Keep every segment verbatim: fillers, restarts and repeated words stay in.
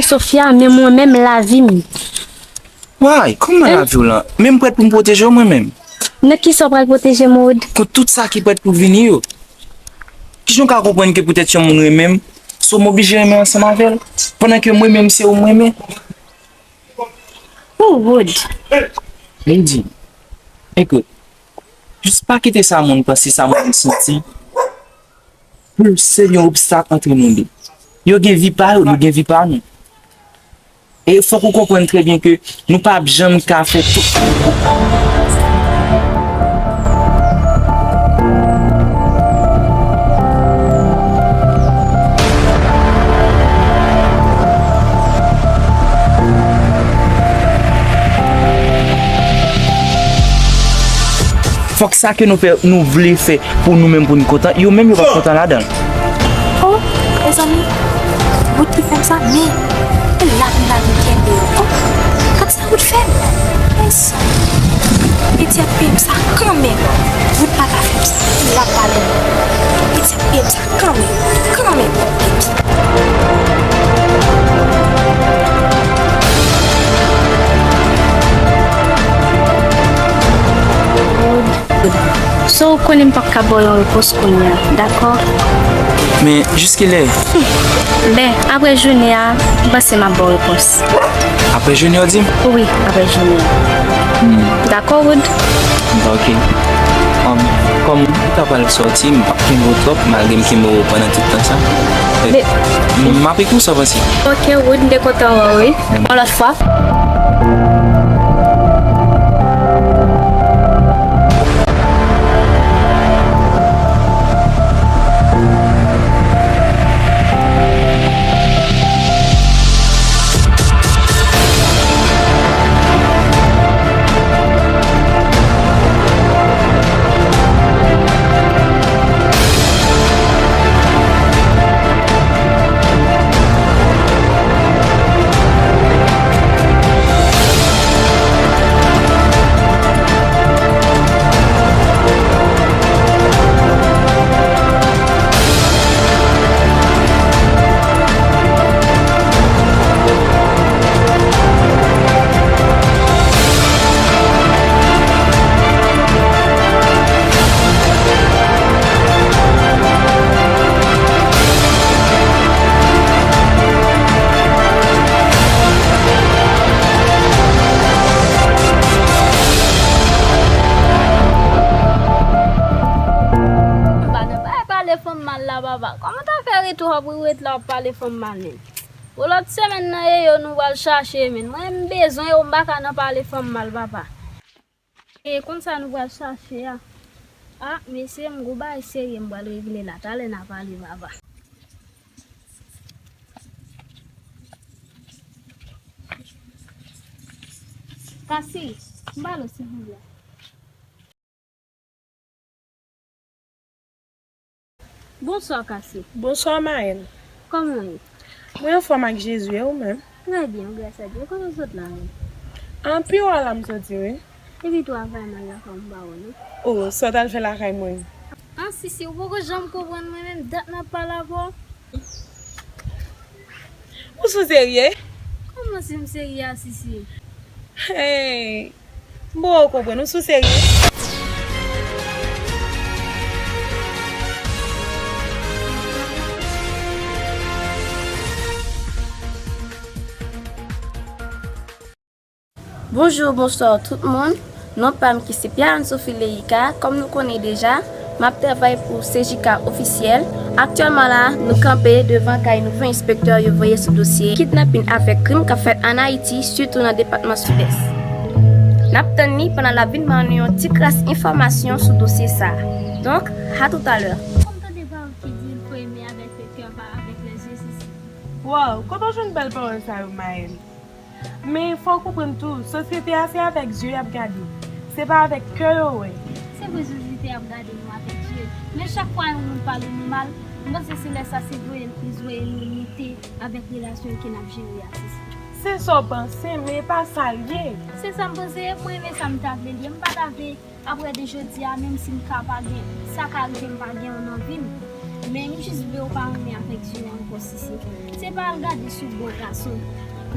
Sofia, men mwen menm lavi m. Why? Kòman lavi w lan? Men m prèt pou m pwoteje w mwen menm. Nan kisa w pral pwoteje m, Wood? Kont tout sa ki prèt pou vini yo. Kijan w ka konprann ke poutèt yon moun renmen m, se w m oblije renmen ansanm avè l, pandan ke mwen menm se ou m renmen? Oh, Wood. Lady, ekout, jis pa kite sa moun panse, sa moun santi pou l sèvi yon obstak ant nou de. Yo gen vi pa yo, nou gen vi pa nou. E fòk ou konprann trè byen ke nou p ap janm ka fè tout. Fòk sa ke nou fè, nou vle fè pou nou menm, pou n kontan, yo menm yo p ap kontan ladan l. Oh, mezanmi, Wood ki fè m sa, men e la m la vin kenbe yo. Oh, gad sa Wood fè m. Mezanmi, piti ap peye m sa kanmenm. Wood pa ka fè m sa, e la m pale m. Piti ap peye m sa kanmenm, kanmenm. So, ou konnen m p ap ka ba w yon repons kounye a, dakò? Men, jiskilè? Ben, apre jounen an, m panse m ap ba w repons. Apre jounen an, w di m? Wi, apre jounen an. Hmm. Dakò, Wood? Ok. Um, kòm ou ta pral sòti, m p ap kenbe w twòp, malgre m kenbe w pandan tout tan sa. Men, m ap ekri w sa w panse. Ok, Wood, m te kontan wè w, wi. Yon lòt fwa. Pale fanm mal la, papa. Kòman w ta fè rete w ap ret la w ap pale fanm mal menm? Pou lòt semèn nan, e yo nou pral chache, men mwen, m bezwen yo, m pa ka nan pale fanm mal, papa. E konn sa nou pral chache a? A, mesye, m gon bagay serye m pral regle la. Talè n a pale, papa. Kasi, m pale w, silvouplè. Bonswa, Kasi. Bonswa, Maëlle. Kòman w ye? Mwen anfòm ak Jezi, e ou menm? Trè byen, gras a Dye. Kote w sot la menm? An, pi wo a la m soti, wi. Epi tou, travay mal la fè m pa wè w, non. O, sa w t al fè lakay mwen? An, Sisi, ou poko janm konprann mwen menm, dat n ap pale avè w. Ou sou serye? Kòman si m serye a, Sisi? Hey! M poko konprann, ou sou serye? Bonjou, bonswa tout moun. Non pa m ki se Pierre Anne Sophie Leïka. Kòm nou konnen deja, m ap travay pou C J K Ofisyèl. Aktyèlman la, nou kanpe devan kay nouvo enspektè yo voye sou dosye kidnapin avèk krim k ap fèt ann Ayiti, sitou nan depatman Sidès. N ap tann li pandan l ap vin ban nou yon ti kras enfòmasyon sou dosye sa a. Donk, a toutalè. Kòm tande pawòl ki di, il faut aimer avec le cœur, pas avec les yeux, Sisi. Waw, kote w jwenn bèl pawòl sa yo, Maëlle? Men fò w konprann tou, sosyete a se avèk zye y ap gade, se pa avèk kè yo wè. Se vre, sosyete ap gade nou avèk zye, men chak fwa yon moun pale nou mal, m panse se lè sa se voye, voye nou lite avèk relasyon ke n ap jere a, Sisi. Se sa w panse, men e pa sa l ye. Se sa m panse, mwen renmen sa m ta vle l ye, m pa ta vle Apre de jodi a, menm si m ka pa gen, sa ka rive m pa gen w nan vi m. Men m jis vle w pa renmen afeksyon ankò, Sisi. Se pa al gade sou bon gason,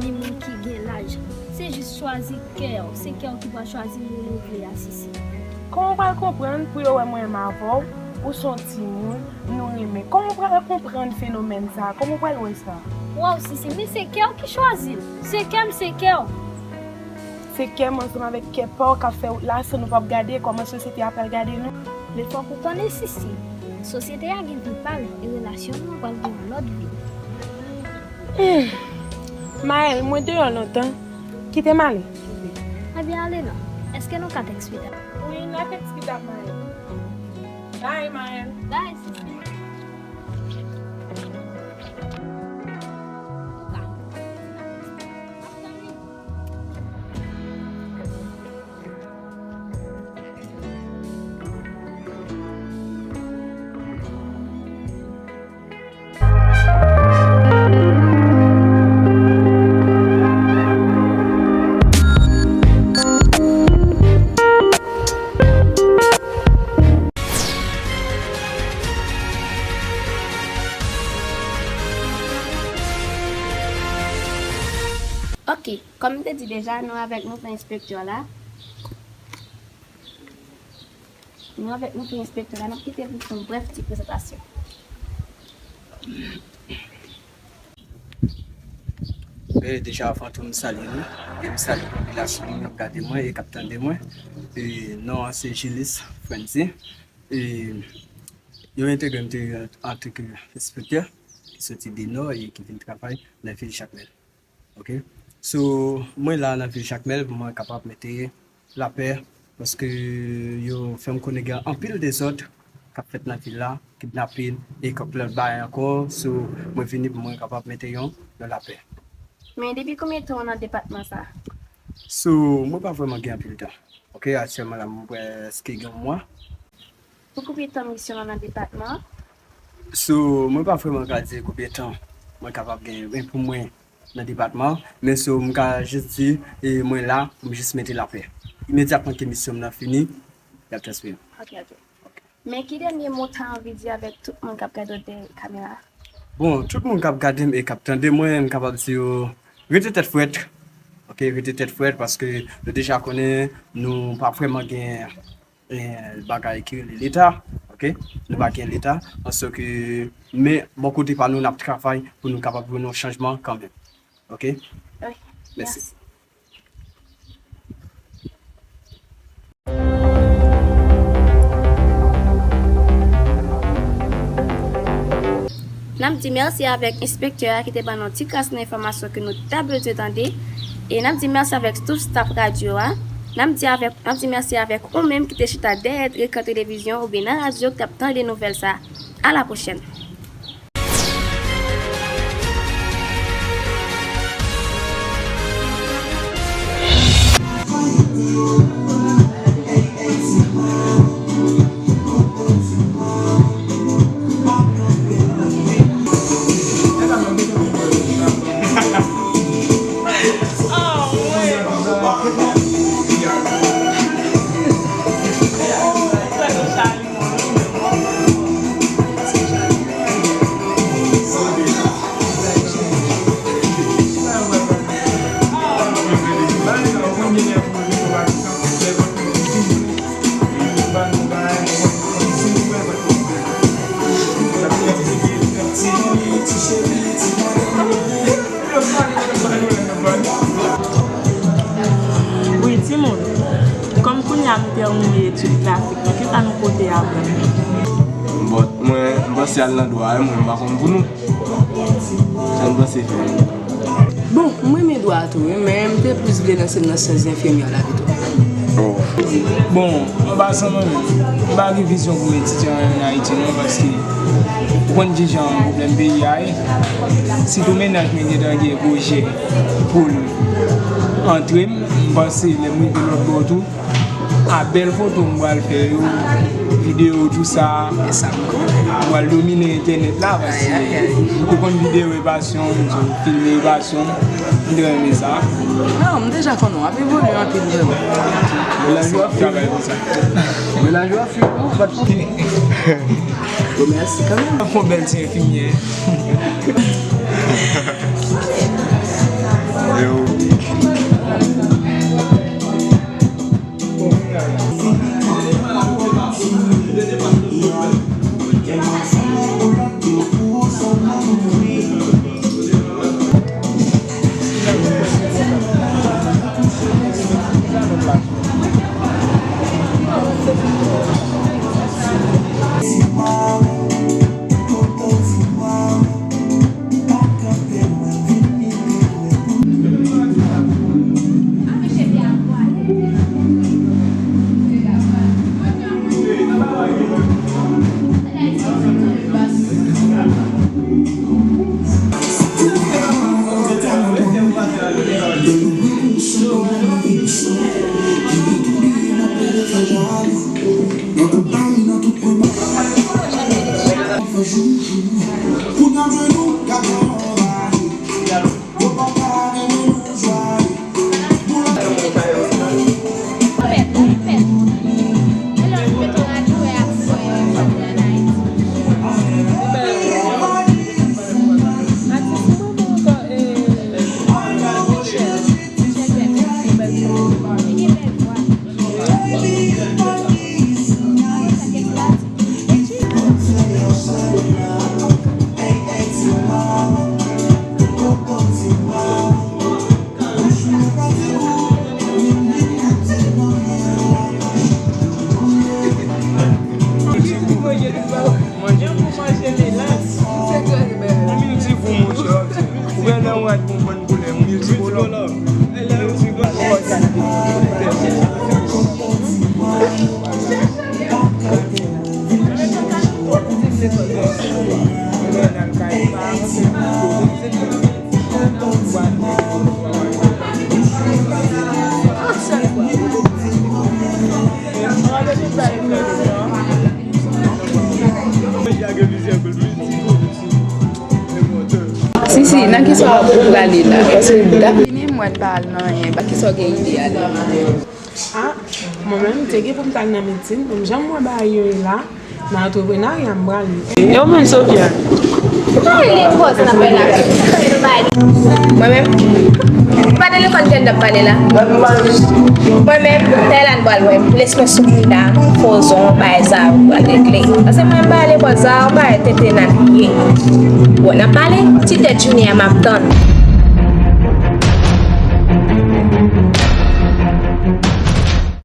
ni moun ki gen laj. Se jis chwazi kè w. Se kè w ki pral chwazi moun ou vle a, Sisi. Kòman w pral konprann pou yo wè mwen menm avè w, ou se yon timoun, nou renmen? Kòman w pral konprann fenomèn sa a? Kòman w pral wè sa? Waw, Sisi, men se kè w ki chwazi l. Se kè m, se kè w. Se kè m ansanm avèk kè pa w k ap fè wout la, san nou p ap gade kòman sosyete a pral gade nou. Men fòk ou konnen, Sisi, sosyete a gen vi pa l e relasyon nou an pral gen yon lòt vi. Hmm. Maël, mwen deyò lontan. Kite m ale. Ebyen, ale non. Èske nou ka tèks pita? Wi, n a tèks pita, Maël. Bye, Maël. Bye, Sisi. Ok, kòm m te di deja, nou avèk nouvo enspektè la. Nou avèk nouvo enspektè la, n ap kite l pou fè yon brèf ti prezantasyon. E deja, avan tou, m salye nou. E m salye popilasyon k ap gade mwen e k ap tande mwen. E non an se Julius Frenzy. E yo entegre m te antanke enspektè ki soti Denò e ki vin travay nan vil Jakmèl. Ok. So, mwen la nan vil Jakmèl pou mwen kapab mete lapè, paske yo fè m konnen gen anpil dezòd k ap fèt nan vil la, kidnapin e kèk lòt bagay ankò. So, mwen vini pou mwen kapab mete yon, yon lapè. Men depi konbyen tan w nan depatman sa? So, mwen pa vrèman gen anpil tan. Ok, aktyèlman la, mwen prèske gen yon mwa. Pou konbyen tan misyon w nan depatman an? So, mwen pa vrèman ka di konbyen tan mwen kapab gen, men pou mwen nan depatman an, men so, m ka jis di, e mwen la pou m jis mete lapè. Imedyatman ke misyon m nan fini, y ap transfere m. Ok, ok. Men ki dènye mo w ta anvi di avèk tout moun k ap gade w dèyè kamera a? Bon, tout moun k ap gade m e k ap tande mwen, m kapab di yo, rete tèt frèt. Ok, rete tèt frèt paske nou deja konnen nou pa vrèman gen, eh, bagay ki rele Leta. Ok, nou pa gen Leta. Paske, men bò kote pa nou, n ap travay pou nou kapab jwenn yon chanjman kanmenm. Ok? Wi. Mèsi. Mèsi. N ap di mèsi avèk enspektè a ki te ban nou ti kras nan enfòmasyon ke nou ta bezwen tande. E n ap di mèsi avèk tout staf radyo a. N ap di avèk, n ap di mèsi avèk ou menm ki te chita dèyè ekran televizyon oubyen nan radyo ki t ap tande nouvèl sa a. A la pwochèn. Wi, timoun. Kòm kounye a nou tèmine etid klasik nou, kisa nou pote aprann? Bon, mwen, m panse al nan dwa, wi, mwen, m pa konn pou nou. Sa n panse fè? Bon, m renmen dwa tou, wi, men m te plis vle lanse m nan syans enfimyè la pito. Oh. Bon, anba sa mwen menm, m pa gen vizyon pou etidyan an Ayiti non, paske ou konn kijan pwoblèm peyi a ye. Sitou mennaj mwen gentan gen pwojè pou l antre m, m panse lè m rive lòt bò tou, a bèl foto m pral fè yo, Videyo, tou sa, m pral domine entènèt la, paske ou konn videyo e pasyon m, m filme e pasyon m, m trè renmen sa. Non, m deja konnen w ap evolye anpil vrèman. Mennaj ou ap fini. Mennaj ou ap fini, non? Ou pa t konn. Bon, mèsi kanmenm. Fon bèl ti enfimyè. Yo. Manje pou manje, melas. Yon milti pou monchè, ou wè lè w wè yon bann koulè, yon milti pou lò. Si, si, nan kisa w prale la? Paske dat fini, mwen pa al nan anyen. Kisa w gen ide ale? Ah, mwen menm, m te gen pou m t al nan medsin, men jan m wè bagay yo ye la, nan antreprenarya m prale. E ou menm, Sophia? Ay, li pòz n ap fè la. Mwen menm, pa telefòn jèn n ap pale la. Mwen menm, Thailand pral wè m. Lespè sou moun la, fozon, bay sa, pral regle. Paske mwen m pale pòz sa, m pale tete nan liye. Bon, n ap pale, ti tèt jounen an m ap tann.